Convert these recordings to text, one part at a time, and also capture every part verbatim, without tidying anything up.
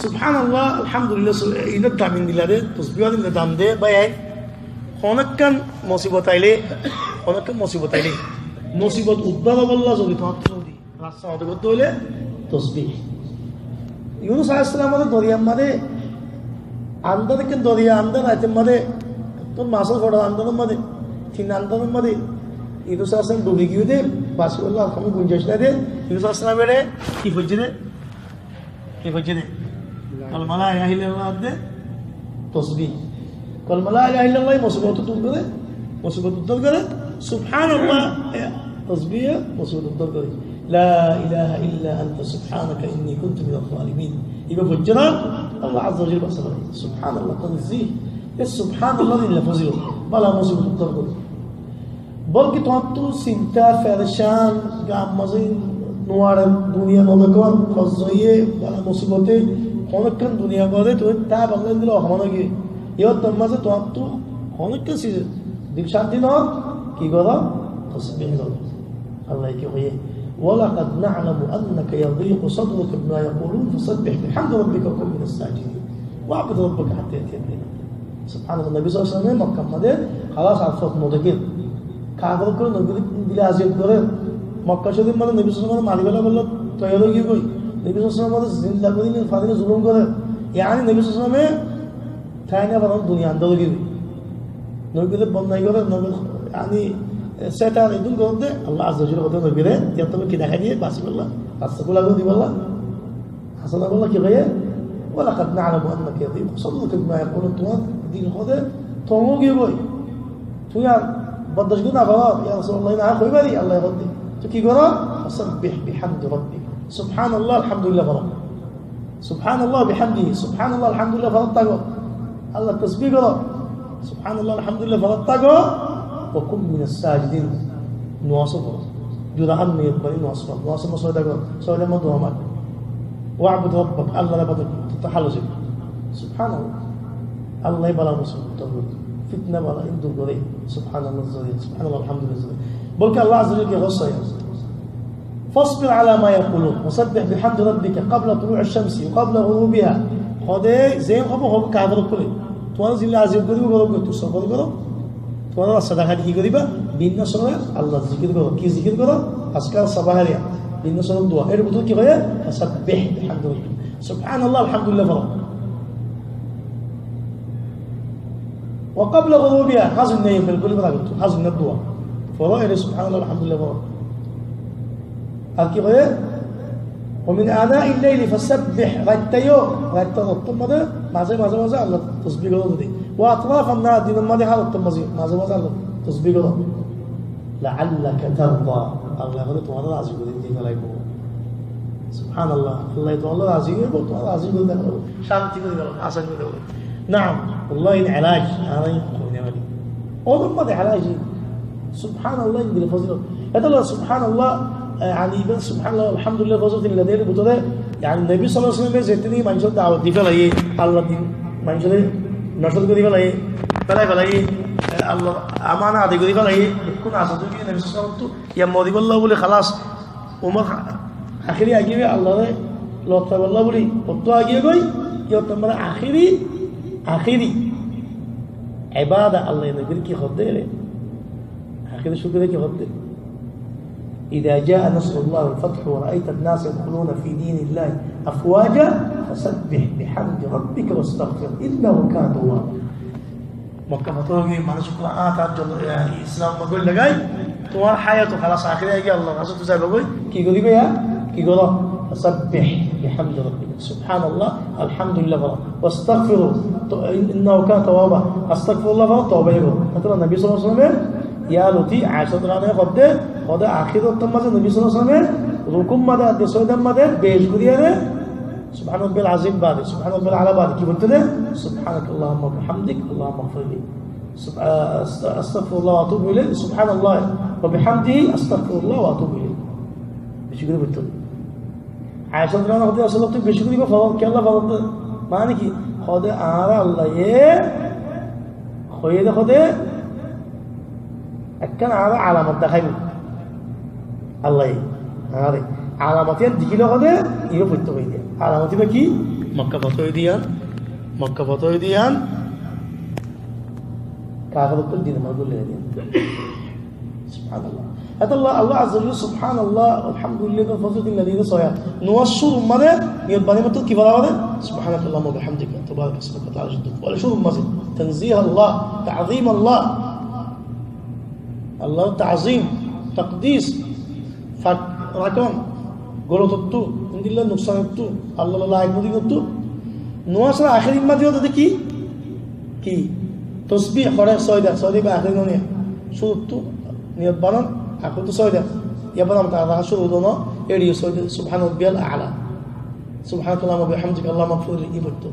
Subhánallah, alhamdulillah, su-, ine dam indilla de, tosbí indilla dam de, bái, ai. Honókkan musibot aile, honókkan musibot aile, musibot uddar óibolla zodi tuáñr zodi rasta mate gottó óile tosbí. Yunus aláihis salam mate doriyar mate, andar ekkán doriya, andar raitor mate, ekkán masór fodor andar mate, tin andar mate, Yunus aláihis salam dubi giyé de, basibolla ar hono gunjaic nai de, Yunus aláihis salam ere ki foijjé de? Ki foijjé de? Kolima la ilaha illallah de tosbí. Kolima la ilaha illallah musibot dur gore, musibot dur gore. Subhánallah, e, tosbí e musibot dur gore. La ilaha illa anta subhanaka inni kuntu minaz zalimin. Iba foijjé de, Allah azza wa jalla basa gore. Subhánallah, tanzih. E subhánallah dilla fozilot. Bala musibot dur gore. Bolki tuáñttu sinta, ferecán, gam mazé nuare, duniya no dekón, hozzoye, bala musibote, honókkan duniya bade tuñí ta balla dile ohaman óigiye. Iyóttor mazé tuáñttu honókkan siz dil cánti no, ki goró? Tosbih goró. Allah ki hoiye? ولقد نعلم أنك يضيق صدرك بما يقولون فسبح بحمد ربك وكن من الساجدين واعبد ربك حتى يأتيك اليقين. Subhánallah, Nobi sallallahu alaihi wasallam e Mokkar mazé halas ar fot no dekér. Kafer ókkole Nobi re dile aziyot gorer. Mokka Corif mazé Nobi sallallahu alaihi wasallam e mari félaibolla toiyar ói giyé goi. Nobi sallallahu alaihi wasallam e zilla gorí fadile zulum gorer. Yáni Nobi sallallahu alaihi wasallam e tái no farer, duniya andar ói giyé goi. Nobi re bodnami gorer, Nobi re, yáni, e, setan edún gorer de, Allah azza wa jalla hoó de Nobi re, iyóttu ki dekhái diye, basibolla, rasta kúla gorí dibolla. Hasan Allah ki hoiye? ولقد نعلم أنك يضيق صدرك بما يقولون. Tuáñr dil hoó de tong ói giyé goi. Tuñí ar bordac gorí no faro, ya Rasulullah, ine añí hoi fari, Allah hoó de. Toi ki goró? فسبح بحمد ربك. Subhánallah, alhamdulillah foro. Subhánallah bihamdihi, subhánallah, alhamdulillah foro táko. Allah tosbih goró. Subhánallah, alhamdulillah foro táko. وكن من الساجدين. Nomaz foro. Jura an niyot mani nomaz foro. Nomaz foro, sóida gor, sóida mani dua mang. واعبد ربك, Allah re ibadot gor, to hal ói zaibo. Subhánallah. Allah e bala musibot dur gore, fitna bala in dur gore. Subhánallah zoriya, subhánallah, alhamdulillah zoriya. Bolki Allah azza wa jalla ki hoó de? فاصبر على ما يقولون وسبح بحمد ربك قبل طلوع الشمس وقبل غروبها. Hoó de, ze hobo hobo kafer ókkole. Tuáñra zilla aziyot goríbo goró, tuáñra sobor goró. Tuáñra rasta dekhái di ki goríba? Bibinno somot Allah zikir goró. Ki zikir goró? Azkar sabah ar ya. Bibinno somot dua. Er bútore ki hoiye? فسبح بحمد ربك. Subhánallah, alhamdulillah foro. وقبل غروبها, házunna, belgul ibar age, házunnar dua. Foro ere subhánallah, alhamdulillah foro. Ar ki hoiye? ومن آناء الليل فسبح, raitta yó, raitta ottór mazé, mazé mazé mazé Allah tosbih goró de. وأطراف النهار, dinor mazé, hár ottór mazé, mazé mazé Allah tosbih goró. لعلك ترضى, Allah hoó de tuáñre razi gorí di félaibo. Subhánallah, Allah tuáñre razi gorí dibo, tuáñre razi gorí dibo, cánti gorí dibo, asan gorí dibo. Naam, wallahi in elaj, añára in hoói no fari. Ódor mazé elaj, subhánallah, in dile fozilot. Etolla subhánallah, e, yáni iba subhánallah, alhamdulillah, fozilot in dile bútore, yáni Nobi sallallahu alaihi wasallam e zettún maincóre dawot di félaiye, Allah din maincóre noshor gorí félaiye, félai félaiye, e, Allah amana adai gorí félaiye, bekkún azad ói giyé Nobi sallallahu alaihi wasallam ottu, ya moribolla buli halas, Umar ha-, ahéri aigiyé goi, Allah re lotaibolla buli, ottu aigiyé goi, ki ottu mane ahéri, ahéri ibada Allah e Nobi re ki hoó de re? Ahéri cúkuriya ki hoó de? إذا جاء نصر الله والفتح ورأيت الناس يدخلون في دين الله أفواجا فسبح بحمد ربك واستغفره إنه كان توابا. Mokka fotoh ói giyé, manúic ókkol añár añár zon, e, Islam gobul lagai, tuáñr hayat halas, ahéri aigiyé, Allah r hañsót zaiba goi, ki goriba ya? Ki goró? فسبح بحمد ربك. Subhánallah, alhamdulillah foro. واستغفره, to, إنه كان توابا. Astagfirullah foro, toba goró. Etolla Nobi sallallahu alaihi wasallam e, ya loti, Aisha radiyallahu anha hoó de, hoó de ahéri ottór mazé Nobi sallallahu alaihi wasallam e, rukut mazé, ar sóidar mazé, beci gorí ere, Subhana Rabbiyal Azim bade, Subhana Rabbiyal Ala bade ki foitto de? Subhanakallahumma wa bihamdik, Allahumma ighfirli. Sub-, a-, ast-, astagfirullah wa atubu ilayh, Subhanallah wa bihamdihi, astagfirullah wa atubu ilayh. Beci gorí foitto de. Aisha radiyallahu anha hoó de, Rasulullah, tuñí beci gorí foro, kiyólla foro de? Mane ki? Hoó de, añáre Allah ye hoiyé de, hoó de, ekkán añáre alamot deháibo. Allah ye añáre alamot yián dekíle hoó de, iba foitto hoiyé de. Alamot iba ki? Mokka fotóh óiye de yián, Mokka fotóh óiye de yián, kafer ókkol din ot gulai diye. Subhanallah. Etolla Allah Azza wa Jalla, Subhanallah, Alhamdulillah, fozilot tin lagi de sóiya. Nomaz cúrur maze niyot banai matró ki fora fore? Subhanakallahumma wa bihamdika, tabaraka ismuka wa ta'ala jadduka. Bole cúrur maze. Tanzih Allah, ta'zim Allah. Allahr ta'zim, takdis, fak rakón, golotottú, endilla nuksanottu, Allah loi laik nodinottu. Nomazor ahéri maze óde ki? Ki? Tosbih fore sóiya, sóiya ba ahéri noniya. Cúruttu niyot banan, ahérittu sóiya. Yar bade añára cúru dono, eriyo sóiya, Subhana Rabbiyal A'la. Subhanakallahumma wa bihamdika, Allahumma ighfirli, i foitto.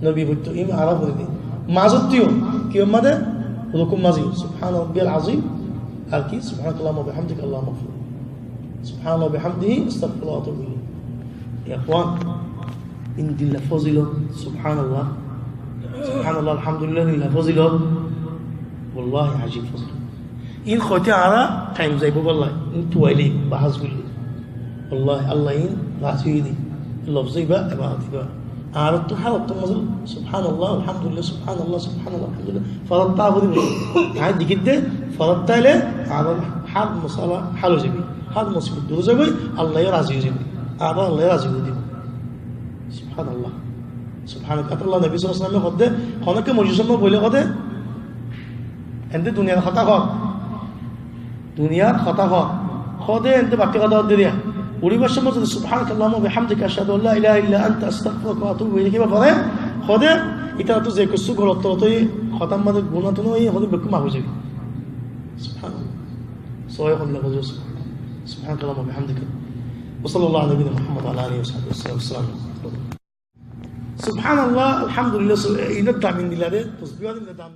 Nobi foitto, im añára fori di. Mazottu, ki maze? Rukur maze. Subhana Rabbiyal Azim. Ar ki? Subhanakallahumma wa bihamdika, Allahumma ighfirli. Subhanallah wa bihamdihi, astagfirullah wa atubu ilayh. Ya ikhwan, endilla fozilot, Subhanallah. Subhanallah, Alhamdulillah, endilla fozilot. Wallahi, ajib fozilot. In hoite añára time zaibo bálla, in tuwaile bahas goille. Wallahi, Allah in razi óiye de. Lofz iba, ebarat iba. Añárattú hár ottór maze Subhanallah, Alhamdulillah, Subhanallah, Subhanallah, Alhamdulillah. Forotta foribo. Añí dekí de, forotta aile añárar hár mosala hal ói zaibo. Hár musibot dur ói zaibo, Allah ye razi ói zaibo. Añára Allah ye razi ói zaibo. Subhanallah. Subhanallah. Nobi sallallahu alaihi wasallam e hoó de, honó ekka mojlisot boile hoó de, ende duniyar hotá hoó. Duniyar hotá hoó. Hoó de ende baki hotá hoó de diya. Uribar somot zodi Subhanakallahumma wa bihamdika ashhadu an la ilaha illa anta astaghfiruka wa atubu ilayk iba fore, hoó de, ítarattú ze kessú golot tolot óiye, hotár maze guná tuná óiye, hoó de bekkún maf ói zaibo. Subhanallah. Sóiya hoilla buzó. Subhanakallahumma wa bihamdika. Wa sallallahu ala nabiyyina Muhammad wa ala alihi wa sahbihi wa sallam. Subhanallah, Alhamdulillah, su-, e, inor dam endilla de, tosbih endilla dam.